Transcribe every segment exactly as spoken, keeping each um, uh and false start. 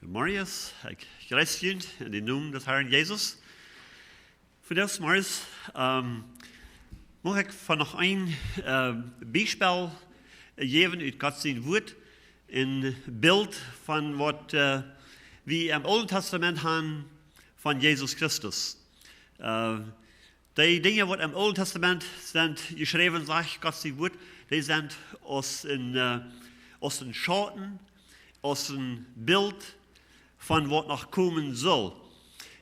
Marius, ekj jreess junt en dän Nomen des Harn Jesus. Fa dis Marius, ähm, mucht ekj von noch een, äh, Biespel jäwen ut Gott sien Wuat, een Bilt von waut, äh, wie em Oolen Tastament han von Jesus Christus. Äh, dee Dinja waut em Oolen Tastament sent jeschräwen, sajcht Gott sien Wuat, dee sent aus een, äh, aus een Schauten, aus een Bilt von waut noch komen saul.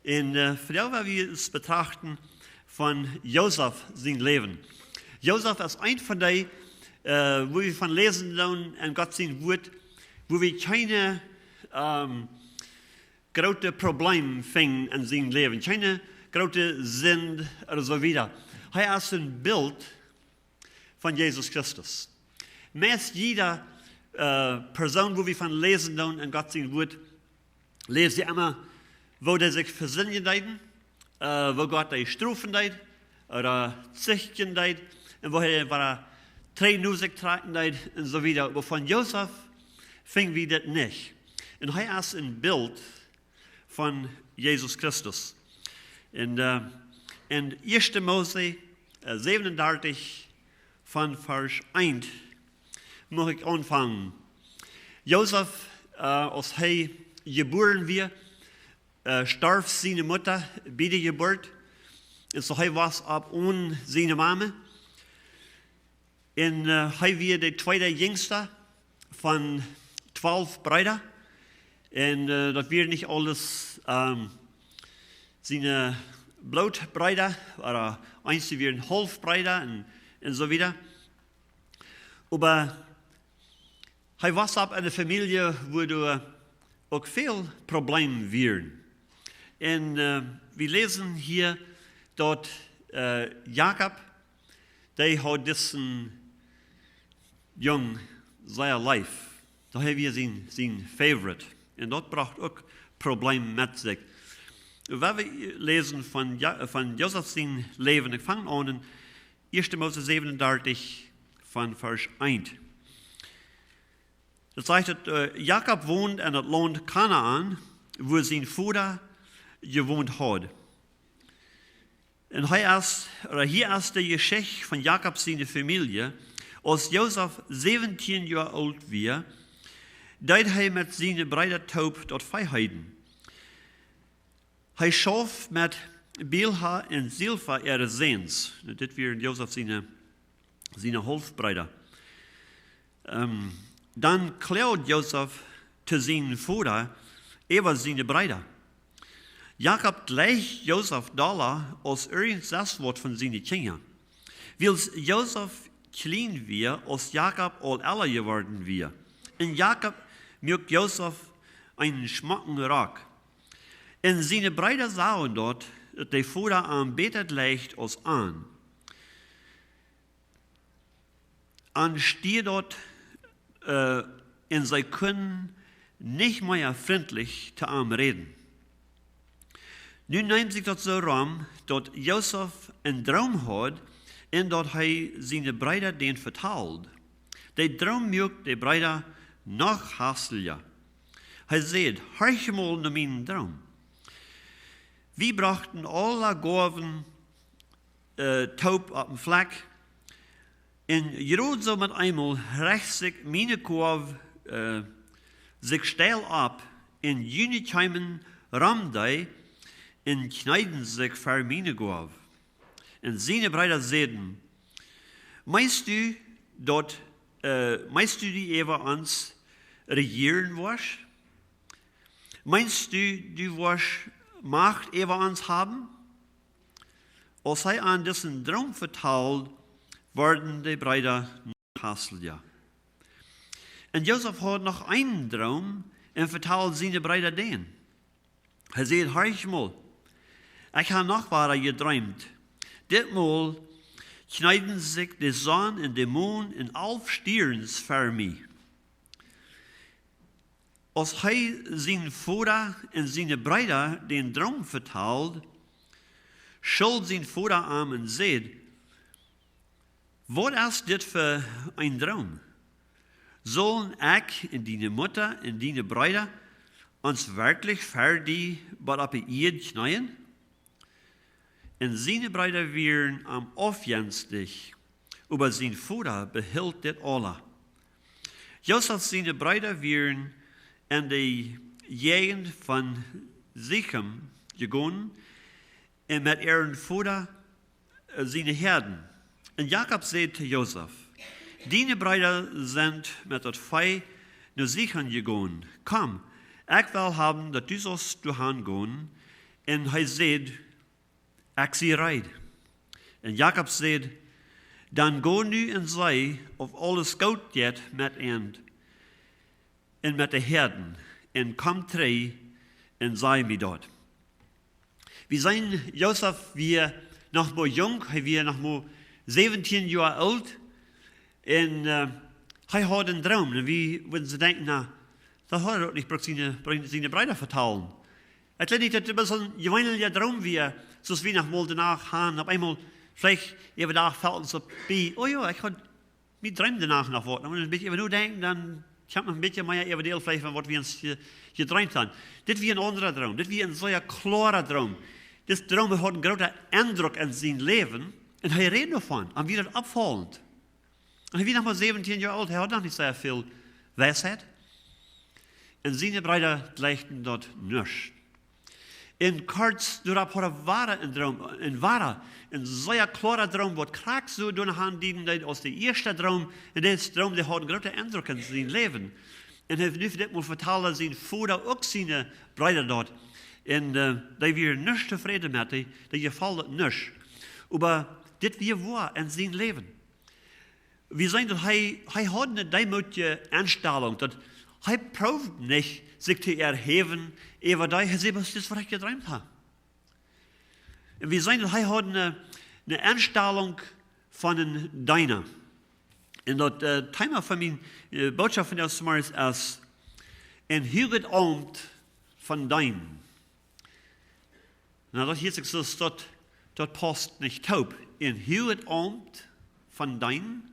Un, äh, vondoag woa wie ons betrachten von Josef sien Läwen. Josef es een von dee, äh, wua wie von läsen doonen en Gott sien Wuat, wua wie kjeene, ähm, groote Probleem finjen en sien Läwen, kjeene groote Sind ooda soo wieda. Hee es een Bilt von Jesus Christus. Meist jieda, äh, Persoon, wua wie von läsen doonen en Gott sien Wuat, läs wie emma, woo dee sikj vesindjen deeden, äh, woo Gott dee strofen deed, ooda zichtjen deed, un woo hee wada trigj no sikj trakjen deed, un soo wieda. Oba von Josef finj wie dit nich. Un hee es een Bilt von Jesus Christus. En, äh, en Ieeschte Mose, äh, säwenundartich von Varsch eent mucht ekj aunfangen. Josef, äh, aus hee jebuaren wia, äh, storf siene Mutta bie de Jeburt. Un soo hee wia opp one siene Mame. Un, äh, hee wia de tweede jinjsta von twalf Breeda. Un, äh, daut wieren nich aules, ähm, siene Blootbreeda, ooda eenje wieren Haulfbreeda un, un soo wieda. Oba hee wia opp eene Famielje, wua doa uk väl Probleeme wieren. Un, äh, wie läsen hia daut, äh, Jakob, dee haud disen Jung sea leef. Daut wia sien, sien Favorite. Un daut brocht uk Probleeme met sikj. Wan wie läsen von Jo-, von Josef sien Läwen, ekj fang aun en Ieeschte Mose säwenundartich von Varsch eent. Daut sajcht daut, äh, Jakob wond en daut Launt Kanaan, wua sien Voda jewont haud. Un hia es, ooda hia es de Jeschicht von Jakob siene Famielje. Aus Josef säwentieen Joa oolt wia, deed hee met siene Breeda toop daut Vee heeden. Hee schauft met Bilha un Silfa äare Säns. Nu, dit wieren Josef siene, siene Haulfbreeda. Ähm, dan kloagd Josef to sienen Voda äwa siene Breeda. Jakob jleicht Josef dolla aus irjent sest waut von siene Kjinja. Wiels Josef kjlien wia, aus Jakob aul ella jeworden wia. Un Jakob muak Josef eenen schmocken Rock. Un siene Breeda sagen daut, daut de Voda am bäta jleicht aus an. An stieed daut, äh, un see kunnen nich mea frintlich to am räden. Nu neem sikj daut soo rom, daut Josef een Droom haud un daut hee siene Breeda dän vetald. De Droom muak de Breeda noch hauslicha. Hee säd: "Horch mol no mienen Droom. Wie brochten aule Goawen, äh, toop opp een Flakj. Un jrod soo met eemol rechd sikj miene Koaw, äh, sikj steil opp, un june kjeemen rom dee un kjneeden sikj ver miene Goaw." Un siene Breeda säden: "Meenst du daut, äh, meenst du, du äwa ons rejieren woascht? Meenst du, du woascht Macht äwa ons haben?" Aus hee an disen Droom vetald, worden de Breeda noch hauslicha. Un Josef haud noch eenen Droom un vetald siene Breeda dän. Hee säd: "Horch mol, ekj hab noch wada jedreemt. Ditmol kjneeden sikj de Sonn un de Mon un alf Stierns ver mie." Aus hee sien Voda un siene Breeda dän Droom vetald, schult sien Voda am un säd: "Waut es dit fa een Droom? Sellen ekj un diene Mutta un diene Breeda ons werkjlich ver die bat opp de Ieed kjneeen?" Un siene Breeda wieren am aufjenstich, oba sien Voda behilt dit aula. Josef siene Breeda wieren en de Jäajent von Sichem jegonen un met äaren Voda, äh, siene Häaden. Un Jakob säd to Josef: "Diene Breeda sent met daut Vee no Sichem jegonen. Komm, ekj well haben, daut du saust doahan gonen." Un hee säd: "Ekj sie reed." Un Jakob säd: "Dan go nu un see, auf aules goot jeit met an un met de Häaden, un komm trigj un saj mie daut." Wie seenen, Josef wia noch mau junk, hee wia noch mau säwentieen Joa oolt. Un, äh, hee haud een Droom. Un wie wudden soo denkjen, na, daut haud hee uk nich brukt siene, brukt siene Breeda vetalen. Ekj jleew nich, daut daut soon jeweenelja Droom wia, soo aus wie noch mol doano gonen, opp eemol veleicht äwa Dach felt ons opp bie: "Oh jo, ekj haud mie dreemd doano noch waut." Dan mott wie een bät äwa nodenkjen, dan kjemt noch een bät mea äwa de Deel veleicht von waut wie ons je-, jedreemd haben. Dit wia een aundra Droom. Dit wia een sea kloara Droom. Dit Droom haud een grooten Endruck en sien Läwen. Un hee räd doavon. Un wia daut oppfaulent. Un hee wia noch mau säwentieen Joa oolt. Hee haud noch nich sea väl Weisheit. Un siene Breeda jlikjten daut nuscht. Un kort doaropp haud hee wada een Droom, un wada een sea kloara Droom, waut krakjt soo doano aundieden deed aus de ieeschte Droom. Un dise Droom, dee haud een grooten Endruck en sien Läwen. Un hee nu fa dit mol vetald sienen Voda uk siene Breeda daut. Un, äh, dee wieren nuscht tofräd met, dee, dee jefoll daut nuscht. Oba dit wia woa en sien Läwen. Wie seenen, daut hee, hee haud eene deemootje Enstalunk, daut hee proowd nich sikj to erhäwen äwa dee, hee säd: "Waut es dit, waut ekj jedreemd hab?" Un wie seenen, daut hee haud eene, eene Enstalunk von een Deena. Un daut, äh, Thema von miene, äh, Botschaft vondoag zemorjes es: "Een huaget Aumt von deenen." Na, daut hieet sikj soo, daut, daut pausst nich toop. Een huaget Aumt von deenen.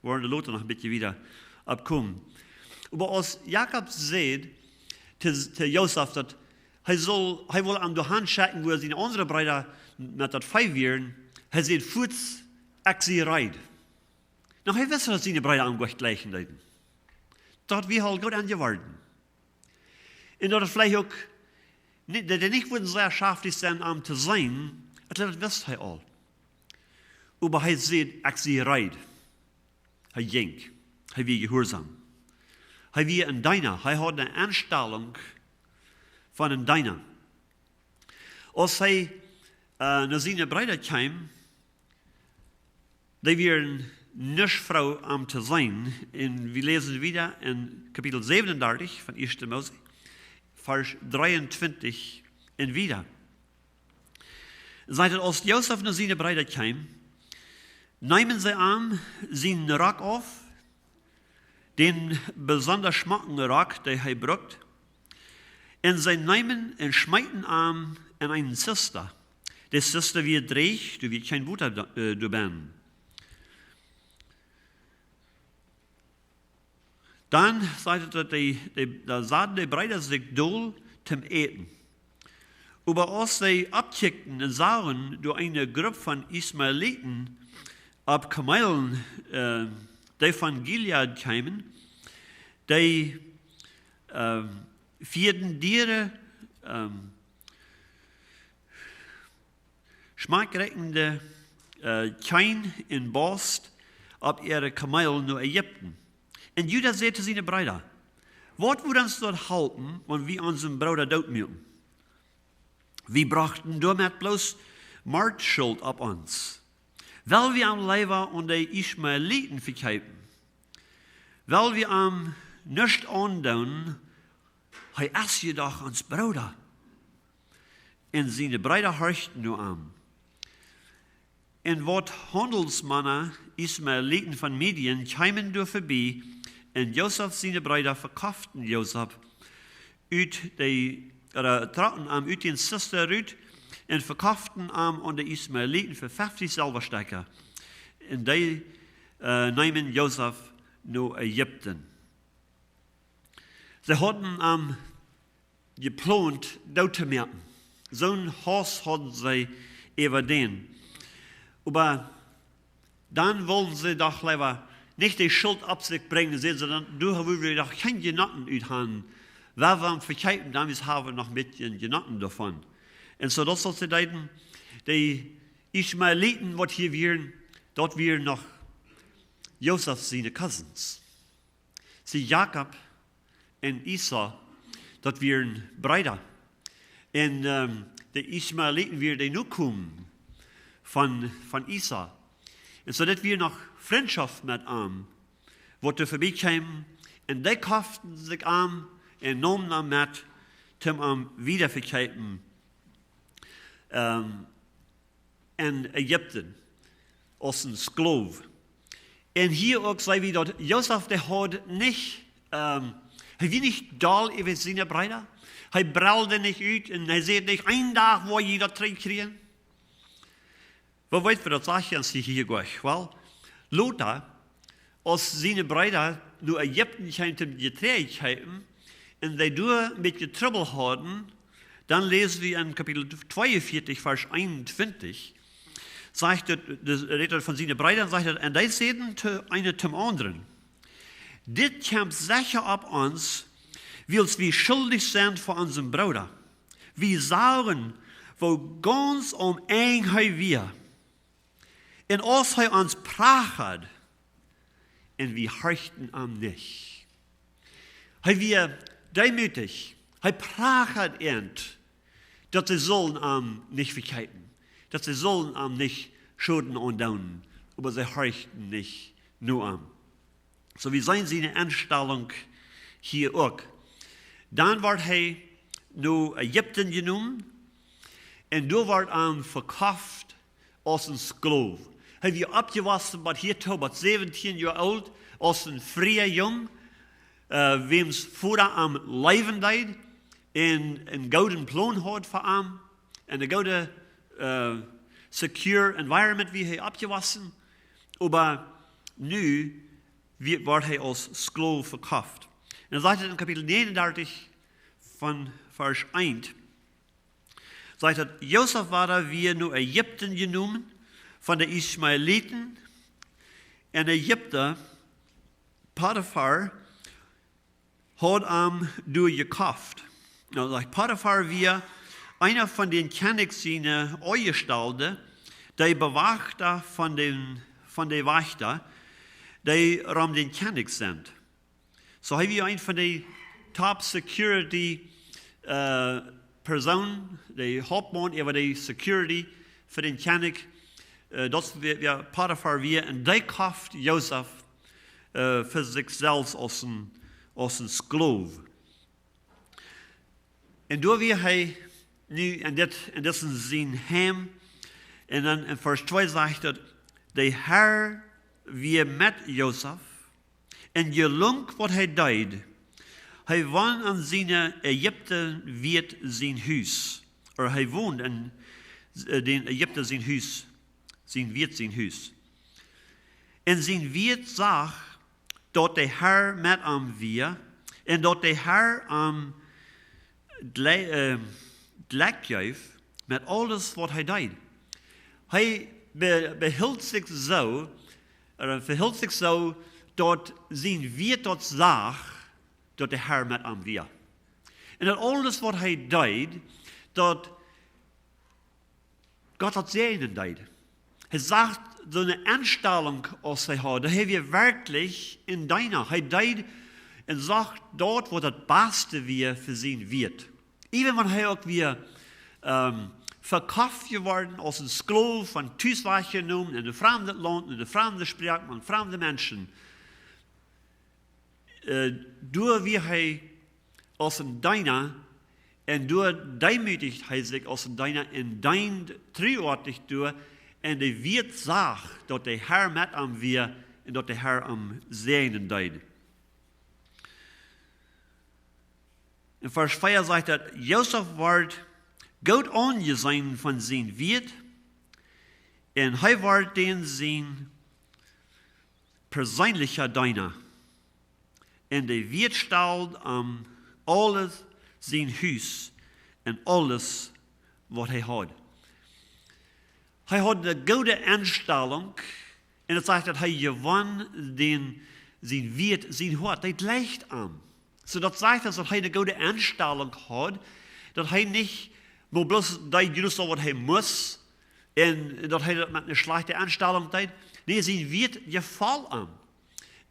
Woaren doa lota noch een bät wieda oppkomen. Oba aus Jakob säd to, to Josef, daut hee saul, hee wull am doahan schekjen, wua siene aundre Breeda met daut Vee wieren, hee säd fuaz: "Ekj sie reed." Nu, hee wist, daut siene Breeda am goot jlikjen deeden. Daut wia aul goot aunjeworden. Un daut et veleicht uk nich, daut dee nich wudden sea schaftich sennen, am to seenen, daut wist hee aul. Oba hee säd: "Ekj sie reed." Hee jinkj. Hee wia jehuarsom. Hee wia een Deena. Hee haud eene Enstalunk von een Deena. Aus hee, äh, no siene Breeda kjeem, dee wieren nuscht froo am to seenen. Un wie läsen wieda en Kapitel säwenundartich von ieeschte Mose, Varsch dreeuntwintich un wieda. Sajcht et: "Aus Josef no siene Breeda kjeem, neemen see am sienen Rock auf, dän besonda schmocken Rock, dän hee brukt, un see neemen un schmeeten am en eene Zista. De Zista wia dräch, doa wia kjeen Wota do-, äh, doabennen." Dan sajcht et, daut dee, dee, dan saten de Breeda sikj dol toom äten. Oba aus see oppkjikjten un sagen, doa eene Grupp von Ismaeliten opp Kameelen, äh, dee von Gilead kjeemen, dee, äh, fieeden Diere, äh, schmakjriekjende, äh, Kjeen un Bost opp äare Kameelen no Ägipten. Un Juda säd to siene Breeda: "Waut wudd ons daut halpen, wan wie onsen Brooda doot muaken? Wie brochten doamet bloos Mordschult opp ons. Well wie am leewa aun de Ismaeliten vekjeepen? Well wie am nuscht aundoonen? Hee es je doch ons Brooda." Un siene Breeda horchten no am. Un waut Haundelsmana, Ismaeliten von Midian, kjeemen doa verbie, un Josef siene Breeda vekoften Josef ut de, ooda trocken am ut de Zista rut un vekoften am aun de Ismaeliten fa feftich Selwastekja. Un dee, äh, neemen Josef no Ägipten. See hauden am jeplont, doot to moaken. Soon Hauss hauden see äwa dän. Oba dan wullen see doch leewa nich de Schult opp sikj brinjen, säden see dan, doa woa wie doch kjeen Jenoten ut haben. Wan wie am vekjeepen, dan haben wie noch een bät Jenoten doavon. Un soo daut, waut see deeden, de Ismaeliten, waut hia wieren, daut wieren noch Josef siene Cousins. See, Jakob un Esau, daut wieren Breeda. Un, ähm, de Ismaeliten wieren de Nokomen von, von Esau. Un soo daut wia noch Frintschoft met am, waut doa verbie kjeem. Un dee koften sikj am un neemen am met, om am wieda to vekjeepen. Ähm, en Ägipten aus een Sklow. Un hia uk seenen wie daut Josef, dee haud nich, ähm, hee wia nich doll äwa siene Breeda. Hee breld nich ut un hee säd nich: "Een Dach woa jie daut trigjkjrieen." Woo weet wie daut, sajcht ons hia, hia jlikj? Well, lota, aus siene Breeda no Ägipten kjeemen, om Jeträajd to kjeepen, un dee doa een bät Trubbel hauden, dan läsen wie en Kapitel tweeunvieetich, Varsch eenuntwintich, sajcht daut, de Räd von siene Breeda, sajcht daut: "Un dee säden to, eena tom aundren: Dit kjemt secha opp ons, wiels wie schuldich sent fa onsen Brooda. Wie sagen, woo gaunz aum Enj hee wia. Un aus hee ons prachad, un wie horchten am nich." Hee wia deemootich. Hee prachad an, daut see sullen am nich vekjeepen, daut see sullen am nich Schoden aundoonen, oba see horchten nich no am. Soo, wie seenen siene Enstalunk hia uk. Dan woat hee no Ägipten jenomen un doa woat am vekoft aus een Sklow. Hee wia oppjewossen bat hia too, bat säwentieen Joa oolt, aus een fria Jung, äh, wäms Voda am leewen deed un een gooden Plon haud fa am, un een goodet, äh, secure environment, wia hee oppjewossen. Oba nu wia, woat hee aus Sklow vekoft. Un dan sajcht et en Kapitel negenundartich von Varsch eent, sajcht et: "Josef wada wia no Ägipten jenomen von de Ismaeliten, un Ägipta Potifar haud am doa jekoft." Nu, sajcht, Potifar wia eena von dän Kjennich siene Aunjestalde, de Bewajchta von dän, von de Wajchta, dee rom dän Kjennich sent. Soo, hee wia eena von de top security, äh, Persoonen, de Hauptmaun äwa de security fa dän Kjennich. Äh, daut wia, wia Potifar wia, un dee koft Josef, äh, fa sikj selfst aus een, aus een Sklow. Un doa wia hee nu en dit, en dit sien Heim. Un dan en Varsch twee sajcht et: "De Herr wia met Josef, un jelunk waut hee deed. Hee wond en siene Ägipta Wieet sien Hus." Ooda hee wond en, äh, dän Ägipta sien Hus, sien Wieet sien Hus. "Un sien Wieet sach, daut de Herr met am wia, un daut de Herr am jle-, äh, jlekj jeef met aules waut hee deed." Hee be-, behilt sikj soo, äh, vehilt sikj soo, daut sien Wieet daut sach, daut de Herr met am wia. Un daut aules waut hee deed, daut Gott daut säajnen deed. Hee sach soone Enstalunk aus hee haud. Hee wia werkjlich een Deena. Hee deed un sach daut, waut daut baste wia fa sien Wieet. Even wan hee uk wia, ähm, vekoft jeworden, aus een Sklow, von Tus wajchjenomen, en een framdet Launt, en eene framde Sproak, met framde Menschen. Äh, doa wia hee aus een Deena, un doa deemootijcht hee sikj aus een Deena un deend truoatich doa, un de Wieet sach, daut de Herr met am wia un daut de Herr am säajnen deed. En Varsch vea sajcht et: "Josef wort goot aunjeseenen von sien Wieet, un hee wort dän sien perseenlicha Deena. Un de Wieet stald am Aules, sien Hus un aules waut hee haud. Hee haud eene goode Enstalunk un daut sajcht, daut hee jewonn dän, sien Wieet, sien Hoat, daut leicht am. Soo daut sajcht, daut hee eene goode Enstalunk haud, daut hee nich mau bloos deed Jerusalem waut hee must un daut hee daut met eene schlajchte Enstalunk deed. Nä, sien Wieet jefoll am.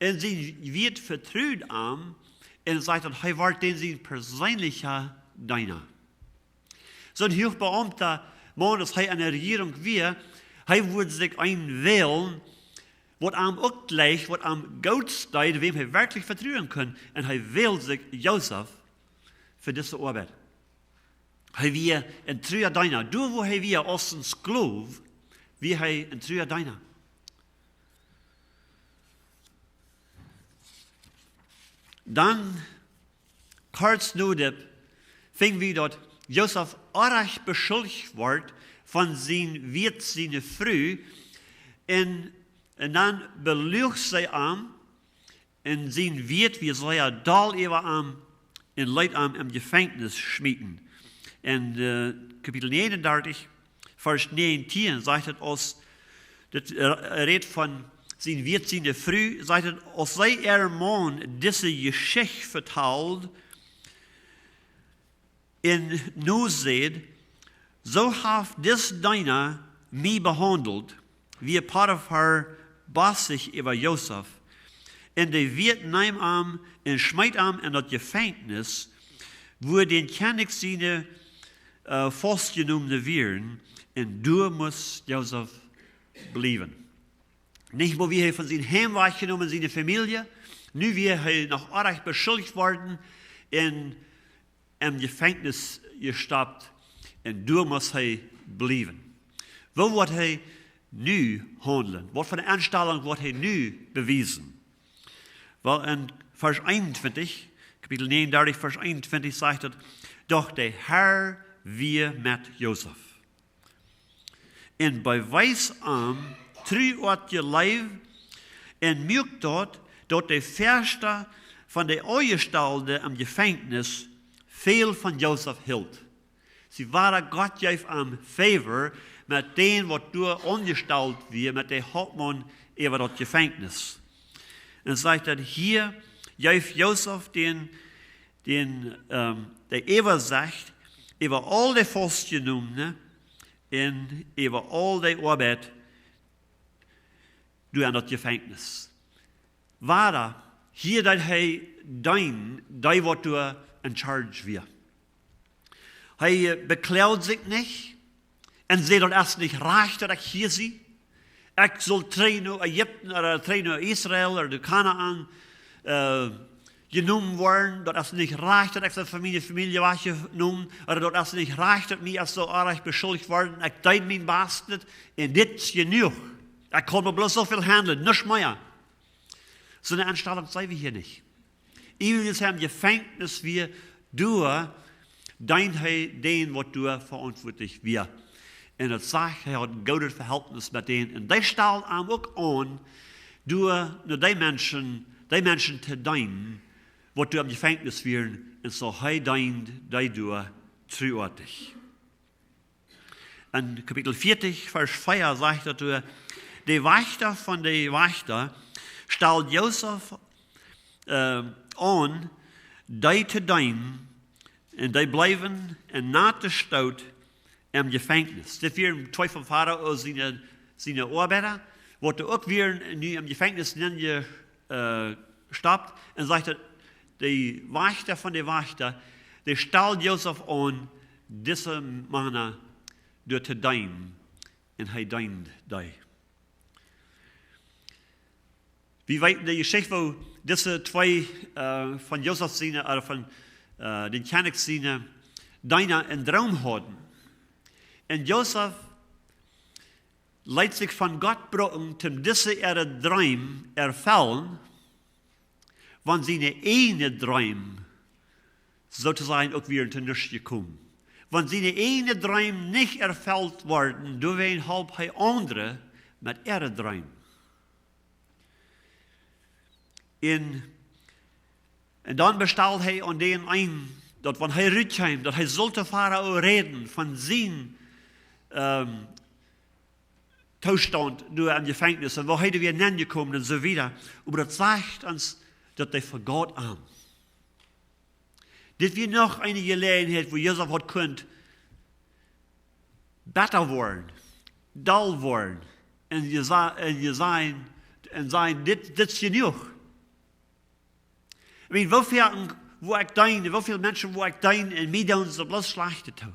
Un sien Wieet vetrud am un sajcht, daut hee wort dän sien perseenlicha Deena. Soon huachbeaumta Maun, aus hee enne Rejierunk wia, hee wudd sikj eenen wälen, waut am uk jlikj, waut am goot deed, wäm hee werkjlich vetruen kunn. Un hee wäld sikj Josef fa dise Oabeit. Hee wia een trua Deena. Doa, wua hee wia aus een Skloow, wia hee een trua Deena. Dan, kort no dit, finj wie, daut Josef oajch beschuldicht wort von sien Wieet siene Fru. Un, un dan beluach see am un sien Wieet wia sea doll äwa am un leet am em Jefenkjnis schmieten. En, äh, Kapitel negenundartich, Varsch negentein, sajcht et aus, dit, äh, rät von sien Wieet siene Fru, sajcht et, aus see äa Maun dise Jeschicht vetald, un nu säd: "Soo haft dis Deena mie behaundelt", wia Potifar bosich äwa Josef. Un de Wieet neem am un schmeet am en daut Jefenkjnis, wua dän Kjennich siene, äh, Faustjenomne wieren, un doa must Josef bliewen. Nich mau wia hee von sien Heim wajchjenomen, siene Famielje, nu wia hee noch oajch beschuldicht worden un em Jefenkjnis jestoppt, un doa must hee bliewen. Woo woat hee nu haundlen? Waut fa eene Enstalunk woat hee nu bewiesen? Well, en Varsch eenuntwintich, Kapitel negenundartich, Varsch eenuntwintich sajcht et: "Doch de Herr wia met Josef un bewees am truoatje Leew, un muak daut, daut de Väascht von de Aunjestalde em Jefenkjnis väl von Josef hilt." See, wada, Gott jeef am favor met dän, waut doa aunjestalt wia, met de Hauptmaun äwa daut Jefenkjnis. Un sajcht daut hia, jeef Josef dän, dän, ähm, de Äwasecht äwa aul de Faustjenomne un äwa aul de Oabeit doa en daut Jefenkjnis. Wada, hia deed hee deenen, dee waut doa in charge wia. Hee, äh, bekloagd sikj nich un säd: "Daut es nich rajcht, daut ekj hia sie. Ekj saul trigj no Ägipten, ooda trigj no Israel, ooda no Kanaan, äh, jenomen woaren. Daut es nich rajcht, daut ekj von miene Famielje wajchjenomen, ooda daut es nich rajcht, daut mie es soo oajch beschuldicht worden. Ekj deed mien Bastet un dit es jenuach. Ekj kaun mau bloos soo väl haundlen, nuscht mea." Soone Enstalunk seene wie hia nich. Ea hee em Jefenkjnis wia, doa deend hee dän, waut doa veauntwuatlich wia. Un daut sajcht, hee haud een goodet Vehältnis met dän. Un dee stald am uk aun, doa no dee Menschen, dee Menschen to deenen, waut doa em Jefenkjnis wieren. Un soo hee deend dee doa truoatlich. En Kapitel vieetich, Varsch vea sajcht daut doa: "De Wajchta von de Wajchta stald Josef, äh, aun, dee to deenen, un dee bleewen een Nacht stoot em Jefenkjnis." Dit wieren twee von Farao siene, siene Oabeida, waut doa uk wieren nu em Jefenkjnis nenn je-, äh, stoppt. Un sajcht daut, de Wajchta von de Wajchta, dee stald Josef aun, dise Mana doa to deenen. Un hee deend dee. Wie weeten de Jeschicht, woo dise twee, äh, von Josef siene, ooda von, äh, dän Kjennich siene Deena een Droom hauden. Un Josef leet sikj von Gott brucken, om dise äare Dreem erfellen, wan siene eejne Dreem, soo to sajen, uk wia to nuscht jekomen. Wan siene eejne Dreem nich erfelt worden, doawäajen holp hee aundre met äare Dreem. Un Un dan bestald hee aun dän een, daut wan hee rut kjeem, daut hee sull to Farao räden von sien, ähm, Toostaunt doa em Jefenkjnis un woo hee doa wia nenjekomen un soo wieda. Oba daut sajcht ons, daut hee vejäft am. Dit wia noch eene Jeläajenheit, wua Josef haud kunt betta woaren, doll woaren un je sa-, un je sajen, un sajen, dit, dit es jenuach. I mean, woo väl, wua ekj deen, woo väl Menschen, wua ekj deen, un mie doonen see bloos schlajchtet too.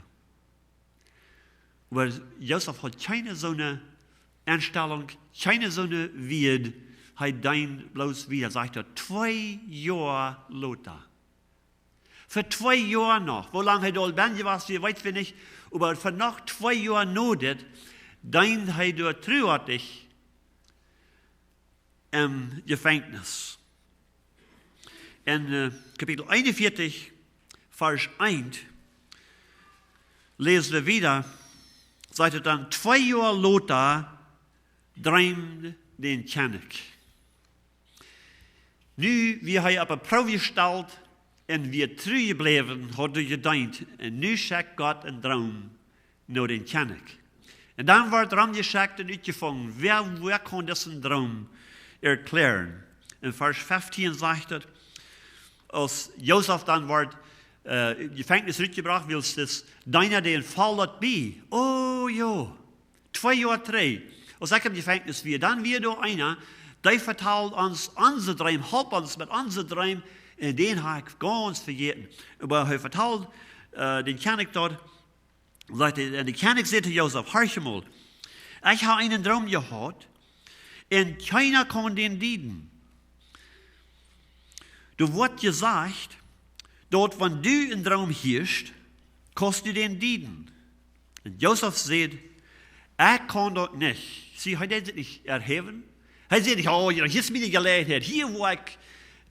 Oba Josef haud kjeene soone Enstalunk, kjeene soone Wieed, hee deend bloos wieda, sajcht hee, twee Joa lota. Fa twee Joa noch, woo lang hee doa aul benn jewast wia, weet wie nich, oba fa noch twee Joa no dit, deend hee doa truartig em Jefenkjnis. En, äh, Kapitel eenunvieetich, Varsch eent, läsen wie wieda, sajcht et dan, twee Joa lota dreemd dän Kjennich. Nu wia hee opp eene Proow jestalt un wia tru jebläwen, haud hee jedeent. Un nu schekjt Gott een Droom no dän Kjennich. Un dan woat romjeschekjt un utjefungen, wäa, wäa kaun disen Droom erkjläaren. En Varsch feftieen sajcht et, aus Josef dan woat, äh, Jefenkjnis rutjebrocht, wiels dis Deena dän foll daut bie. Oh jo, twee Joa trigj, aus ekj em Jefenkjnis wia, dan wia doa eena, dee vetald ons onse Dreem, holp ons met onse Dreem, un dän ha ekj gaunz vejäten. Oba hee vetald, äh, dän Kjennich daut, sajcht hee, un de Kjennich säd to Josef: "Horch mol, ekj ha eenen Droom jehaut, un kjeena kaun dän dieden. Doa woat jesajcht, daut wan du een Droom hieescht, kaust du dän dieden." Un Josef säd: "Ekj kaun daut nich." See, hee deed sikj nich erhäwen. Hee säd nich: "Oh jo, hia es miene Jeläajenheit. Hia woa ekj,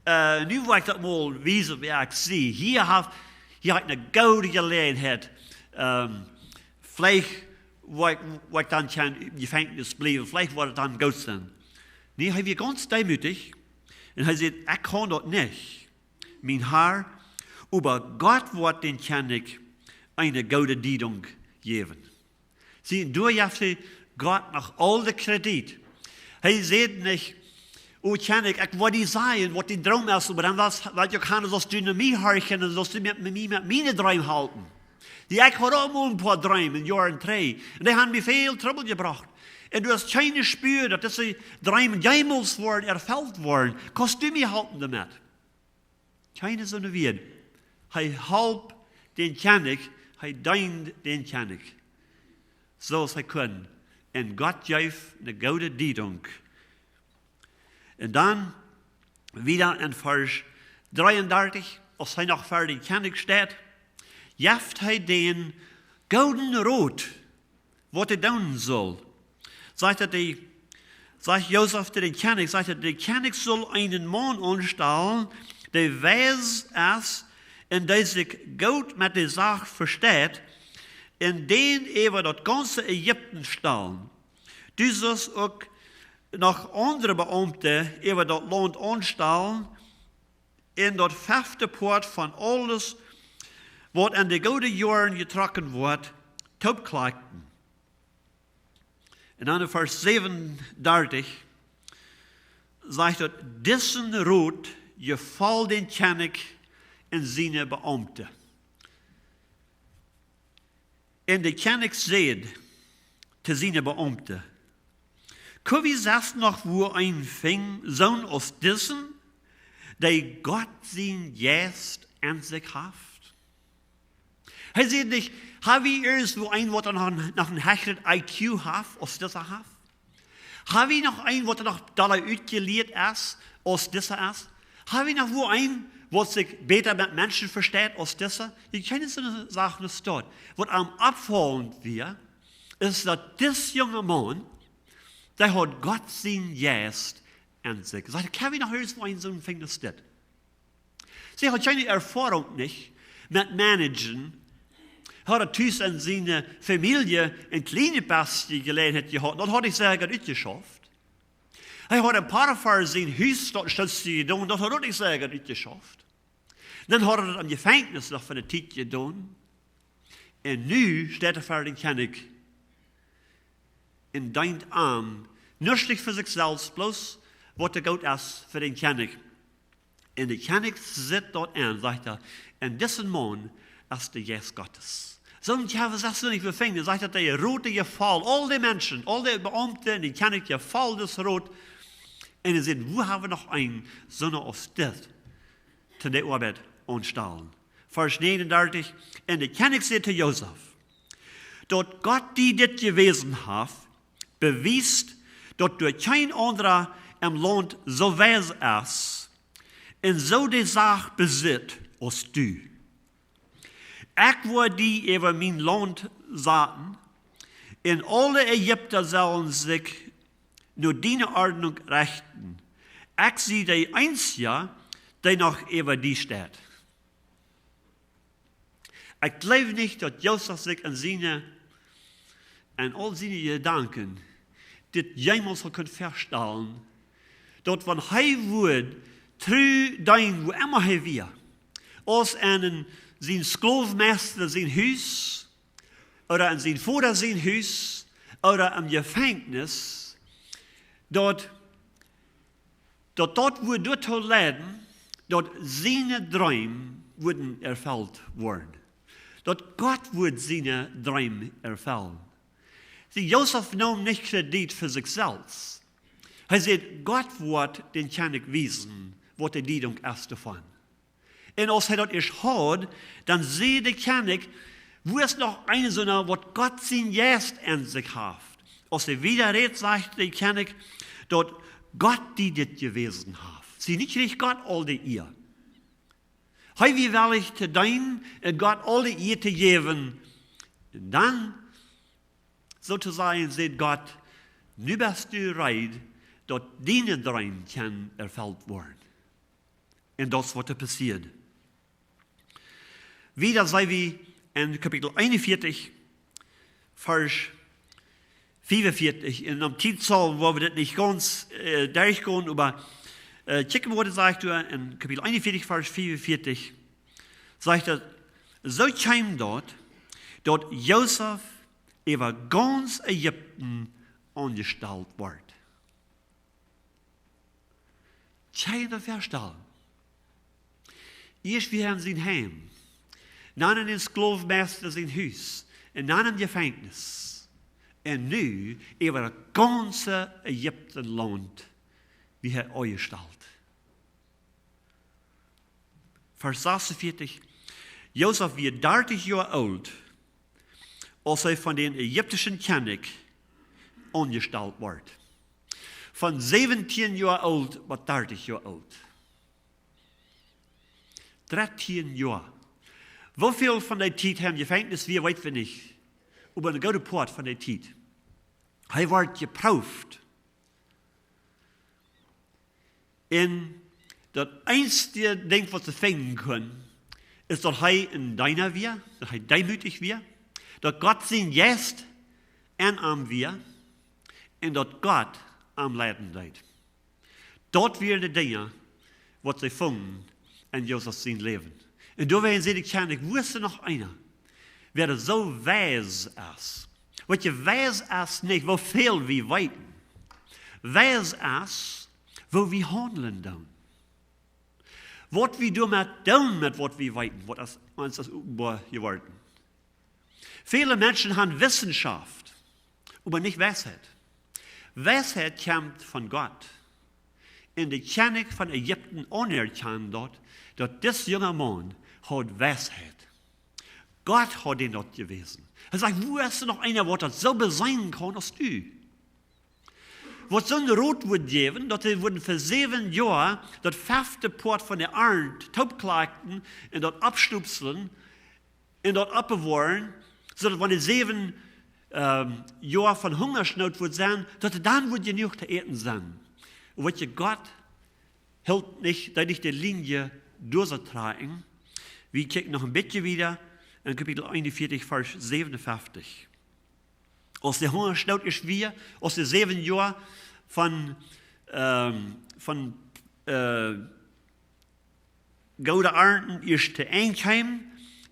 äh, nu woa ekj daut mol wiesen, wäa ekj sie. Hia ha, hia ha ekj eene goode Jeläajenheit. Ähm, veleicht woa ekj, woa ekj dan kjennen em Jefenkjnis bliewen. Veleicht woat et dan goot sennen." Nä, hee wia gaunz deemootich. Un hee säd: "Ekj kaun daut nich, mien Har, oba Gott woat dän Kjennich eene goode Diedunk jäwen." See, un doa jeft hee Gott noch aul de Kredit. Hee säd nich: "O Kjennich, ekj woa die sajen, waut dien Droom es, oba dan woascht, woascht du uk han, saust du no mie horchen un saust du mie, mie met miene Dreem halpen. Dee, ekj haud uk mol een poa Dreem en Joaren trigj. Un dee han mie väl Trubbel jebrocht. Un du hast kjeen Jespua, daut dise Dreem jemols woat erfelt woaren. Kaust du mie halpen doamet?" Kjeene soone Wieed. Hee holp dän Kjennich, hee deend dän Kjennich, soo aus hee kunn. Un Gott jeef eene goode Diedunk. Un dan wieda en Varsch dreeundartich, aus hee noch ver dän Kjennich steit, jeft hee dän gooden Rot, waut hee doonen sull. Sajcht et de, sajcht Josef to dän Kjennich, sajcht et: "De Kjennich sull eenen Maun aunstalen, dee weis es un dee sikj goot met de Sach vesteit, un dän äwa daut gaunze Ägipten stalen. Du sust uk noch aundre Beaumte äwa daut Launt aunstalen, un daut fefte Poat von aules, waut en de goode Joaren jetrocken woat, toopkjlakjen." Un dan en Varsch säwenundartich sajcht et: "Disen Rot jefoll dän Kjennich un siene Beaumte." Un de Kjennich säd to siene Beaumte: "Kjenn wie sest noch wua een finjen, soon aus disen, dee Gott sien Jeist en sikj haft?" Hee säd nich: "Ha wie irjentwua een, waut noch een, noch een hechret I Q haft, aus disa haft? Ha wie noch een, waut noch dolla utjelieet es, aus disa es? Ha wie noch wua een, waut sikj bäta met Menschen vesteit, aus disa?" Dee kjennen soone Sachen nich doon. Waut am oppfaulent wia, es, daut dis junge Maun, dee haud Gott sien Jeist en sikj. Sajcht: "Kjenn wie noch irjentwua een soon finjen aus dit?" See, haud kjeene Erfoarunk nich met managen. Haud hee tus en siene Famielje een kjlienet bät Jeläajenheit jehaut. Daut haud hee sea goot utjeschauft. Hee haud en Potifar sien Hus daut een Stootje jedonen. Daut haud hee uk sea goot utjeschauft. Dan haud hee daut em Jefenkjnis noch fa ne Tiet jedonen. Un nu steit hee ver dän Kjennich un deent am, nuscht fa sikj selfst, bloos waut doa goot es fa dän Kjennich. Un de Kjennich sitt doa aun, sajcht hee, un disen Maun es de Jeist Gottes. Soo een Kjennich, daut es nich befungen, sajcht hee, de Rot jefoll, aul de Menschen, aul de Beaumte un de Kjennich jefoll dis Rot. Un hee sajcht: Wua hab wie noch eenen, soon aus dit, toom de Oabeit aunstalen? Varsch näajenundartich: Un de Kjennich säd to Josef: Daut Gott die dit jewäsen haft, bewiest, daut doa kjeen aundra em Launt soo wies es un soo de Sach besitt aus du. Ekj woa die äwa mien Launt saten, un aule Ägipta sellen sikj no diene Ordnunk rechten. Ekj sie de eensja, dee noch äwa die steit. Ekj jleew nich, daut Josef sikj en siene, en aul siene Jedanken dit jemols haud kunt väastalen, daut wan hee wudd tru deenen, wua emma hee wia, aus en, en sien Sklowemeista sien Hus, ooda en sien Voda sien Hus, ooda em Jefenkjnis, daut daut daut wudd doatoo leiden, daut siene Dreem wudden erfelt woaren. Daut Gott wudd siene Dreem erfellen. See, Josef neem nich Kredit fa sikj selfst. Hee säd, Gott woat dän Kjennich wiesen, waut de Diedunk es doavon. Un aus hee daut ieescht haud, dan säd de Kjennich: Wua es noch eena, soon waut Gott sien Jeist en sikj haft? Aus hee wieda rät, sajcht de Kjennich, daut Gott die dit jewäsen haft. See, nu kjrieech Gott aul de Ea. Hee wia wellich to deenen un Gott aul de Ea to jäwen. Un dan, soo to sajen, säd Gott: Nu best du reed, daut diene Dreem kjennen erfelt woaren. Un daut es waut doa passieed. Wieda sent wie en Kapitel eenunvieetich, Varsch fiefunvieetich. Un om Tiet haulwen woa wie dit nich gaunz, äh, derchgonen, oba, äh, kjikj mol, waut et sajcht doa en Kapitel eenunvieetich, Varsch fiefunvieetich, sajcht et: Soo kjeem daut, daut Josef äwa gaunz Ägipten aunjestalt wort. Kjenn jie daut väastalen? Ieescht wia hee en sien Heim, dan en dän Sklowemeista sien Hus, un dan em Jefenkjnis. Un nu äwa daut gaunze Ägiptenlaunt wia hee aunjestalt. Varsch sasuntveatich: Josef wia dartich Joa oolt, aus hee von dän ägiptischen Kjennich aunjestalt wort. Von säwentieen Joa oolt bat dartich Joa oolt. Dartich Joa. Woo väl von dee Tiet hee em Jefenkjnis wia, weet wie nich. Oba een gooda Poat von dee Tiet. Hee wort jeprooft. Un daut eensje Dinkj, waut see finjen kunnen, es daut hee een Deena wia, daut hee deemootich wia, daut Gott sien Jeist en am wia un daut Gott am leiden deed. Daut wieren de Dinja, waut see fungen en Josef sien Läwen. Un doawäajen säd ekj, kjenn ekj, woo es doa noch eena, wäa soo wies es? Waut je, wies es nich, woo väl wie weeten. Wies es, woo wie haundlen doonen. Waut wie doamet doonen, met waut wie weeten, waut es ons es openboa jeworden. Väle Menschen haben Wissenschaft, oba nich Weisheit. Weisheit kjemt von Gott. Un de Kjennich von Ägipten aunerkjand daut, daut dis junga Maun haud Weisheit. Gott haud am daut jewäsen. Hee sajcht: Woo es doa noch eena, waut daut soo beseenen kaun aus du? Waut soon Rot wudd jäwen, daut see wudden fa säwen Joa daut fefte Poat von de Arnt toopklakjen un daut aufstupslen un daut oppbewoaren, soo daut wan de säwen, ähm, Joa von Hungasnoot wudd sennen, daut doa dan wudd jenuach to äten sennen. Un weet jie, Gott hilt nich, deed nich de Lienje doa soo trakjen. Wie kjikjen noch een bät wieda en Kapitel eenunveatich, Varsch säwenunveatich. Aus de Hungasnoot es wia, aus de säwen Joa von, ähm, von, äh, goode Arnten ieescht to Enj kjeemen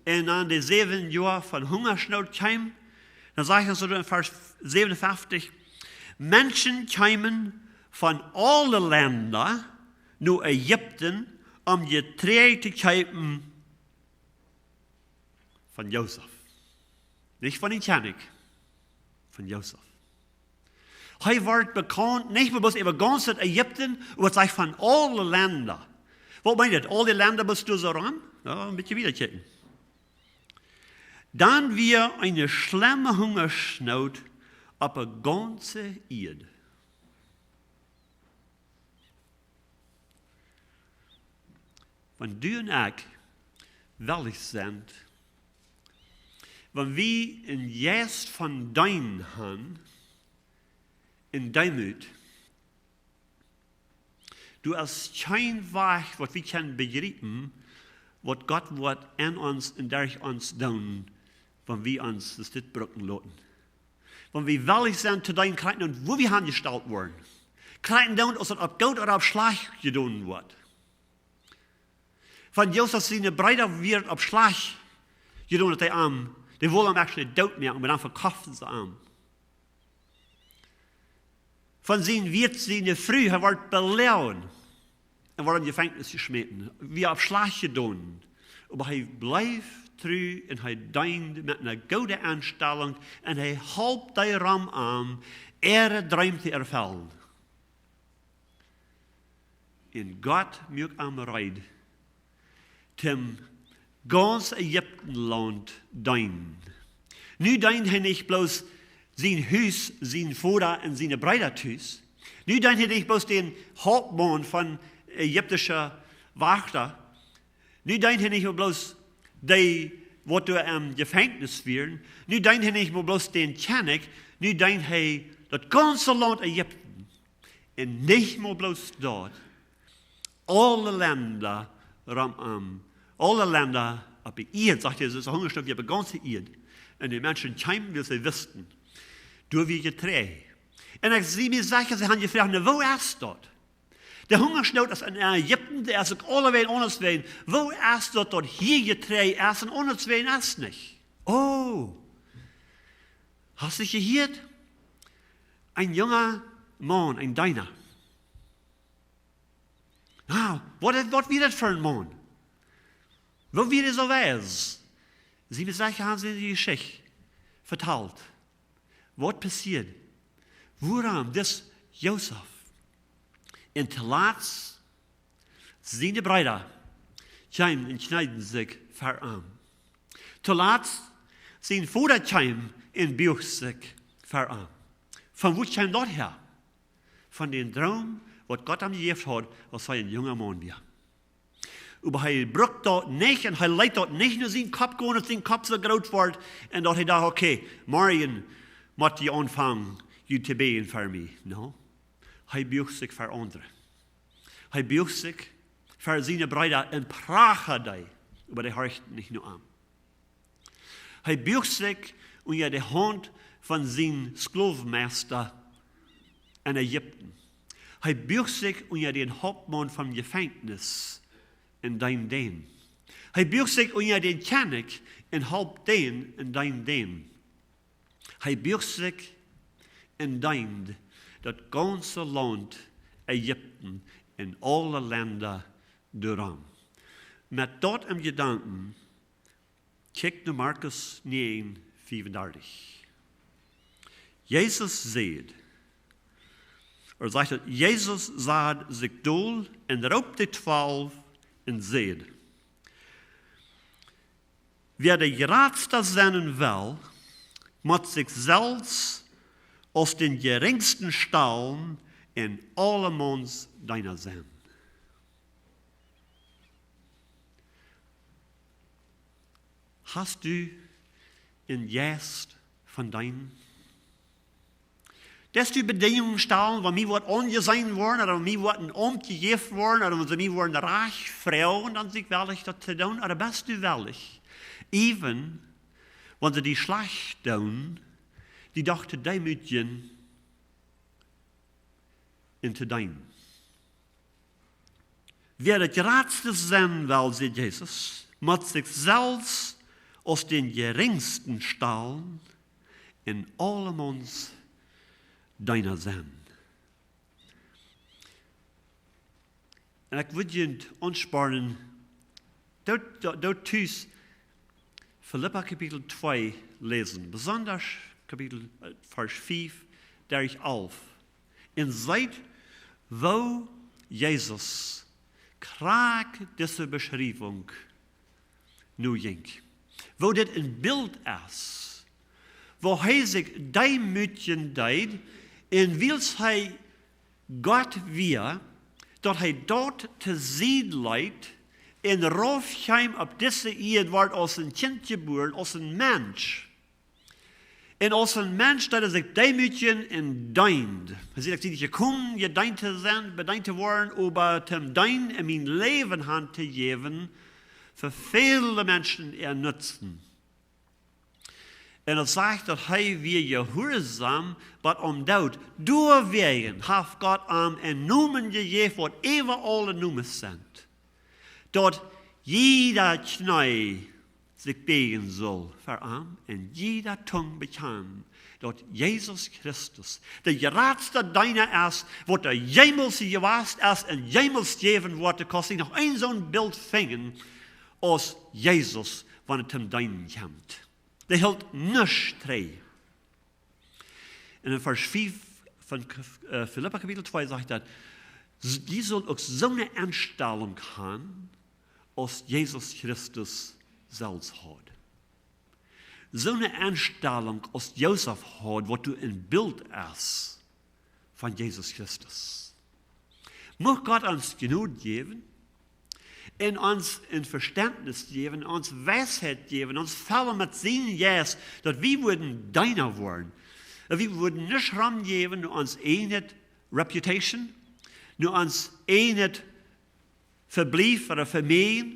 un dan de säwen Joa von Hungasnoot kjeemen, dan sajcht et soo en Varsch säwenunfeftich: Menschen kjeemen von aule Lenda no Ägipten, om Jeträajd to kjeepen von Josef. Nich von dän Kjennich, von Josef. Hee wort bekaunt, nich bloos äwa gaunz Ägipten, oba daut sajcht von aule Lenda. Waut meent daut? Aule Lenda, best du soo rom? Jo, een bät wieda kjikjen. Dan wia eene schlemme Hungasnoot opp de gaunze Ieed. Wan du un ekj wellich sent, wan wie een Jeist von Deenen han, en Deemoot, doa es kjeen Wajch, waut wie kjennen bejriepen, waut Gott woat en ons un derch ons doonen, wan wie ons dit brucken loten. Wan wie wellich sent to deenen, krakjt doonen, wua wie aunjestalt woaren. Krakjt doonen, aus daut opp goot ooda opp schlajcht jedonen woat. Von Josef siene Breeda wort opp schlajcht jedonen, daut dee am, dee wullen am actually doot moaken, oba dan vekoften see am. Von sien Wieet siene Fru, hee wort beloagen un wort em Jefenkjnis jeschmäten. Wia opp schlajcht jedonen. Oba hee bleef tru un hee deend met eene goode Enstalunk un hee holp dee rom am, äare Dreem to erfellen. Un Gott muak am reed, toom gaunz Ägiptenlaunt deenen. Nu deend hee nich bloos sien Hus, sien Voda un siene Breeda tus. Nu deend hee nich bloos dän Hauptmaun von ägiptische Wajchta. Nu deend hee nich bloos dee, waut doa em Jefenkjnis wieren. Nu deend hee nich bloos dän Kjennich. Nu deend hee daut gaunze Launt Ägipten. Un nich mau bloos daut. Aule Lenda rom am. Aule Lenda opp de Ieed, sajcht Jesus, Hungasnoot opp de gaunze Ieed. Un de Menschen kjeemen, wiels see wisten, doa wia Jeträajd. Un ekj sie mie secha, see han jefroacht: "Na, woo es daut? De Hungasnoot es en Ägipten, dee es uk aulewäajen aundasch wäajen. Woo es daut, daut hia Jeträajd es un aundasch wäajen es nich?" Oh, hast du jehieet? Een junga Maun, een Deena. Na, waut, waut wia daut fa een Maun? Woo wia dee soo wies? See, mie secha han see de Jeschicht vetalt. Waut passieed? Wuarom dis Josef? Un toolatst, siene Breeda kjeemen un kjneeden sikj ver am. Toolatst, sien Voda kjeem un buach sikj ver am. Von wua kjeem daut häa? Von dän Droom, waut Gott am jejäft haud, aus hee een junga Maun wia. Oba hee brukt daut nich un hee leet daut nich no sien Kopp gonen, daut sien Kopp soo groot wort un daut hee docht: "Okay, morjen mott jie aunfangen, jie to bäden fa mie." No. Hee buach sikj ver aundre. Hee buach sikj ver siene Breeda un prachad dee, oba dee horchten nich no am. Hee buach sikj unja de Haunt von sien Sklowenmeista en Ägipten. Hee buach sikj unja dän Hauptmaun vom Jefenkjnis un deend dän. Hee buach sikj unja dän Kjennich un holp dän un deend dän. Hee buach sikj un deend daut gaunze Launt Ägipten un aule Lenda doarom. Met daut em Jedanken, kjikj no Markus näajen, fiefundartich. Jesus säd, ooda sajcht et: "Jesus sad sikj dol un roopt de Twalw un säd: Wäa de jratsta sennen well, mott sikj selfst aus dän jerinjsten stalen un aulemaun's Deena sennen." Hast du een Jeist von Deenen? Deist du Bedinjungen stalen, wan mie woat aunjeseenen woaren, ooda wan mie woat een Aumt jejäft woaren, ooda wan see mie woaren rajcht froagen, dan sie ekj wellich daut to doonen, ooda best du wellich, even wan see die schlajcht doonen, die doch to deemootjen un to deenen? Wäa daut jratste sennen well, sajcht Jesus, mott sikj selfst aus dän jerinjsten stalen un aulemaun sien Deena sennen. Un ekj wudd junt aunspornen, doot, doot, doot tus Filippa Kapitel twee läsen, besonda Kapitel, äh, Varsch fiew derch alf. Un seet, woo Jesus krakjt dise Beschriewunk nu jinkj. Woo dit een Bilt es, woo hee sikj deemootjen deed, un wiels hee Gott wia, daut hee daut to Sied leet un rauf kjeem opp dise Ieed, wort aus een Kjint jebuaren, aus een Mensch. Un aus een Mensch, daut hee sikj deemootjen un deend. Hee sajcht, ekj sie nich jekomen, jedeent to sennen, bedeent to woaren, oba toom deenen un mien Läwen han to jäwen, fa väle Menschen äa Nutzen. Un daut sajcht, daut hee wia jehuarsom bat aum Doot. Doawäajen haft Gott am een Nomen jejäft, waut äwa aule Nomes es. Daut jieda Kjnee sikj bäajen saul ver am un jieda Tung bekjanen, daut Jesus Christus de jratste Deena es, waut doa jemols jewast es un jemols jäwen woat. Du kaust nich noch een soon Bilt finjen aus Jesus, wan et om deenen kjemt. Dee helt nuscht trigj. Un en Varsch fiew von, äh, Filippa Kapitel twee sajcht daut, s-, jie sellen uk soone Enstalunk han, aus Jesus Christus selfst haud. Soone Enstalunk, aus Josef haud, waut doa een Bilt es von Jesus Christus. Mucht Gott ons Jnod jäwen un ons een Vestentnis jäwen, ons Weisheit jäwen, ons fellen met sienen Jeist, daut wie wudden Deena woaren. Daut wie wudden nich romjäwen no ons eejne reputation, no ons eejnet Vebliewen ooda Vemäajen,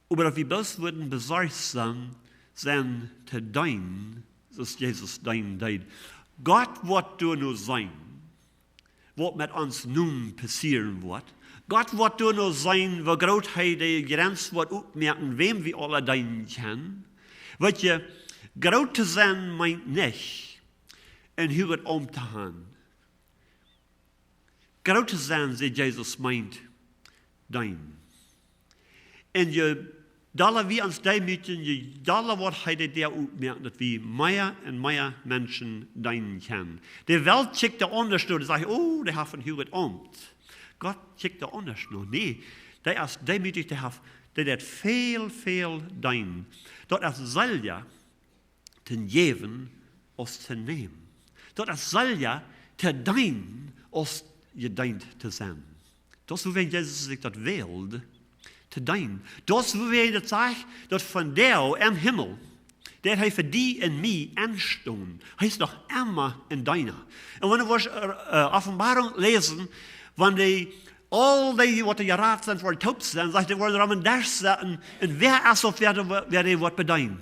oba daut wie bloos wudden besorcht sennen, sennen to deenen, soo aus Jesus deenen deed. Gott woat doano seenen, waut met ons nu passieren woat. Gott woat doano seenen, woo groot hee de Jrenz woat opmoaken, wäm wie aula deenen kjennen. Weetst, groot to sennen meent nich een huaget Aumt to han. Groot to sennen, sajcht Jesus, meent deenen. Un je dolla wie ons deemootjen, je dolla woat hee de Däa opmoaken, daut wie mea un mea Menschen deenen kjennen. De Welt kjikjt doa aundasch no, dee sajcht: "Oh, dee haft een huaget Aumt." Gott kjikjt doa aundasch no. Nä, dee es deemootich, dee haft, dee deit väl, väl deenen. Daut es selja to jäwen aus to nämen. Daut es selja to deenen aus jedeent to sennen. Daut es wuarom Jesus sikj daut wäld, to deenen. Daut es wuarom daut sajcht, daut vondoag em Himmel, daut hee fa die un mie enstonen. Hee es noch emma een Deena. Un wan wie, äh, äh, Openboarunk läsen, wan dee, aul dee, waut doa jerat sent, woaren toop sennen, sajcht, dee woaren rom een Desch setten, un wäa es, wäa, wäa dee woat bedeenen?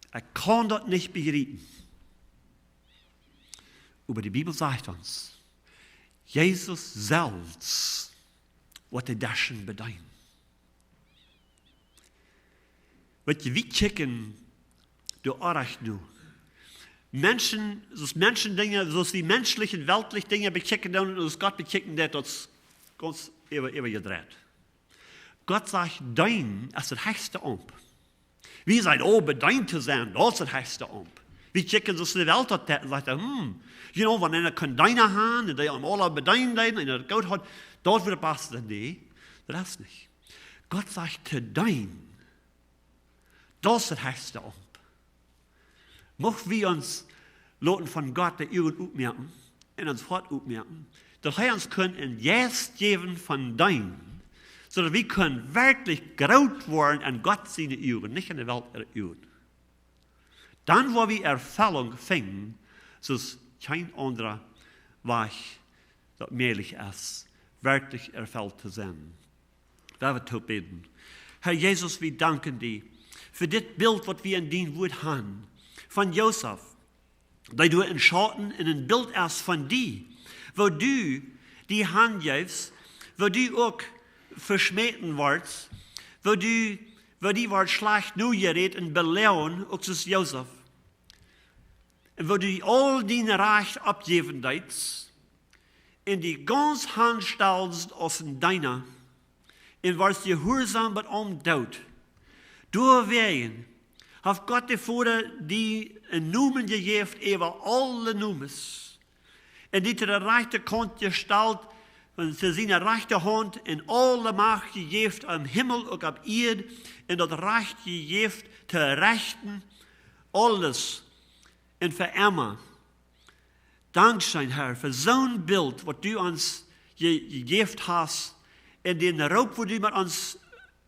Ekj kaun daut nich bejriepen. Oba de Bibel sajcht ons, Jesus selfst woat de Deschen bedeenen. Weetst, wie kjikjen doa oajch no. Menschen, soo aus Menschen Dinja, soo aus wie menschlich un weltlich Dinja bekjikjen doonen, un aus Gott bekjikjen deit, daut es gaunz äwa-, äwajedreit. Gott sajcht, deenen es daut hechste Aumt. Wie sajen: "Oh, bedeent to sennen, daut es daut hechste Aumt." Wie kjikjen soo aus de Welt daut deit, un sajcht: "Hm, you know, wan eena kunn Deena han, un dee am aula bedeenen deeden, un daut goot haud, daut wudd passen." Nä, daut es nich. Gott sajcht, to deenen, daut es daut hechste Aumt. Mucht wie ons loten von Gott de Uagen opmoaken un ons Hoat opmoaken, daut hee ons kunn een Jeist jäwen von deenen, soo daut wie kunnen werkjlich groot woaren en Gott siene Uagen, nich en de Welt äare Uagen. Dan woa wie Erfellunk finjen, soo aus kjeen aundra Wajch daut mäajlich es, werkjlich erfelt to sennen. Lot ons toop bäden. Herr Jesus, wie danken die fa dit Bilt, waut wie en dien Wuat han, von Josef, dee doa een Schauten un een Bilt es von die, woo du die hanjeefst, woo du uk veschmäten woascht, woo du, woo die woat schlajcht nojerädt un beloont, uk soo aus Josef. Un woo du aul dien Rajcht oppjäwen deetst, un die gaunz hanstalt aus een Deena, un woascht jehuarsom bat aum Doot. Doawäajen haft Gott de Voda die een Nomen jejäft äwa aule Nomes, un die to de rajchte Kaunt jestalt, un to siene rajchte Haunt, un aule Macht jejäft aum Himmel uk opp Ieed, un daut Rajcht jejäft to rechten aules un fa emma. Dankscheen, Herr, fa soon Bilt, waut du ons je-, jejäft hast, un dän Roop, woo du met ons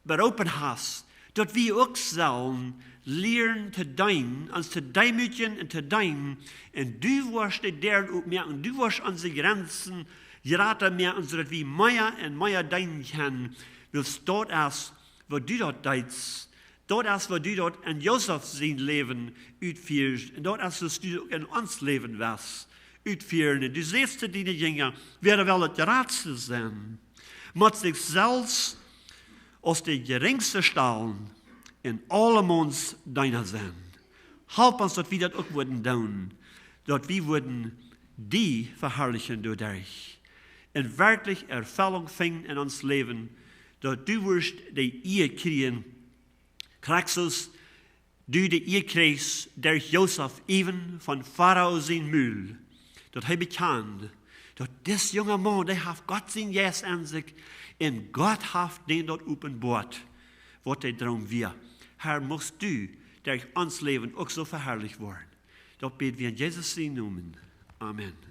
beroopen hast, daut wie uk sellen lieren to deenen, ons to deemootjen un to deenen. Un du woascht de Däaren opmoaken, du woascht onse Jrenzen jrata moaken, soo daut wie mea un mea deenen kjennen. Wiels daut es, woo du daut deetst. Daut es, woo du daut en Josef sien Läwen utfieescht. Un daut es, woo du uk en ons Läwen woascht utfieren. Un du sajchst to diene Jinja: Wäa well daut jratste sennen, mott sikj selfst aus de jerinjste stalen un aulemaun's Deena sennen. Halp ons, daut wie daut uk wudden doonen, daut wie wudden die veharlichen doaderch un werkjlich Erfellunk finjen en ons Läwen, daut du wurscht de Ea kjrieen, krakjt soo aus du de Ea kjrieechst derch Josef, äwen von Farao sien Mul, daut hee bekjand, daut dis junga Maun, dee haft Gott sien Jeist en sikj, un Gott haft dän daut openboat, waut de Droom wia. Herr, muchst du derch ons Läwen uk soo veharlicht woaren. Daut bäd wie en Jesus sien Nomen. Amen.